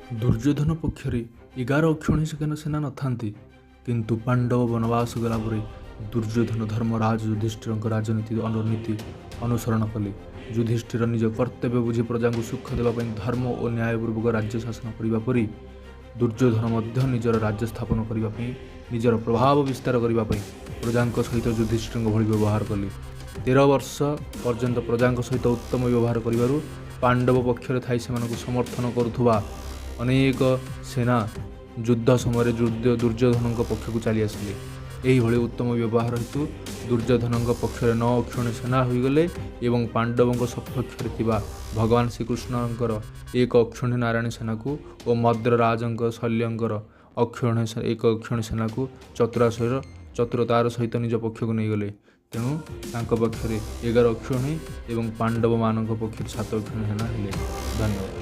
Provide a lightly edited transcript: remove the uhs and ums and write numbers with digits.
ଦୁର୍ଯ୍ୟୋଧନ ପକ୍ଷରେ 11 ଅକ୍ଷୌହିଣୀ ସେନା ନଥାନ୍ତି, କିନ୍ତୁ ପାଣ୍ଡବ ବନବାସ ଗଲା ପରେ ଦୁର୍ଯ୍ୟୋଧନ ଧର୍ମରାଜ ଯୁଧିଷ୍ଠିରଙ୍କ ରାଜନୀତି ନୀତି ଅନୁସରଣ କଲେ। ଯୁଧିଷ୍ଠିର ନିଜ କର୍ତ୍ତବ୍ୟ ବୁଝି ପ୍ରଜାଙ୍କୁ ସୁଖ ଦେବା ପାଇଁ ଧର୍ମ ଓ ନ୍ୟାୟପୂର୍ବକ ରାଜ୍ୟ ଶାସନ କରିବା ପରି ଦୁର୍ଯ୍ୟୋଧନ ମଧ୍ୟ ନିଜର ରାଜ୍ୟ ସ୍ଥାପନ କରିବା ପାଇଁ, ନିଜର ପ୍ରଭାବ ବିସ୍ତାର କରିବା ପାଇଁ ପ୍ରଜାଙ୍କ ସହିତ ଯୁଧିଷ୍ଠିରଙ୍କ ଭଳି ବ୍ୟବହାର କଲେ। 13 ବର୍ଷ ପର୍ଯ୍ୟନ୍ତ ପ୍ରଜାଙ୍କ ସହିତ ଉତ୍ତମ ବ୍ୟବହାର କରିବାରୁ ପାଣ୍ଡବ ପକ୍ଷରେ ଥାଇ ସେମାନଙ୍କୁ ସମର୍ଥନ କରୁଥିବା ଅନେକ ସେନା ଯୁଦ୍ଧ ସମୟରେ ଦୁର୍ଯ୍ୟୋଧନଙ୍କ ପକ୍ଷକୁ ଚାଲି ଆସିଲେ। ଏହିଭଳି ଉତ୍ତମ ବ୍ୟବହାର ହେତୁ ଦୁର୍ଯ୍ୟୋଧନଙ୍କ ପକ୍ଷରେ 9 ଅକ୍ଷୌହିଣୀ ସେନା ହୋଇଗଲେ ଏବଂ ପାଣ୍ଡବଙ୍କ ସପକ୍ଷରେ ଥିବା ଭଗବାନ ଶ୍ରୀକୃଷ୍ଣଙ୍କର 1 ଅକ୍ଷୌହିଣୀ ନାରାୟଣୀ ସେନାକୁ ଓ ମଦ୍ରରାଜଙ୍କ ଶଲ୍ୟଙ୍କର 1 ଅକ୍ଷୌହିଣୀ ସେନାକୁ ଚତୁରତାର ସହିତ ନିଜ ପକ୍ଷକୁ ନେଇଗଲେ। ତେଣୁ ତାଙ୍କ ପକ୍ଷରେ 11 ଅକ୍ଷୌହିଣୀ ଏବଂ ପାଣ୍ଡବମାନଙ୍କ ପକ୍ଷରୁ 7 ଅକ୍ଷୌହିଣୀ ସେନା ହେଲେ। ଧନ୍ୟବାଦ।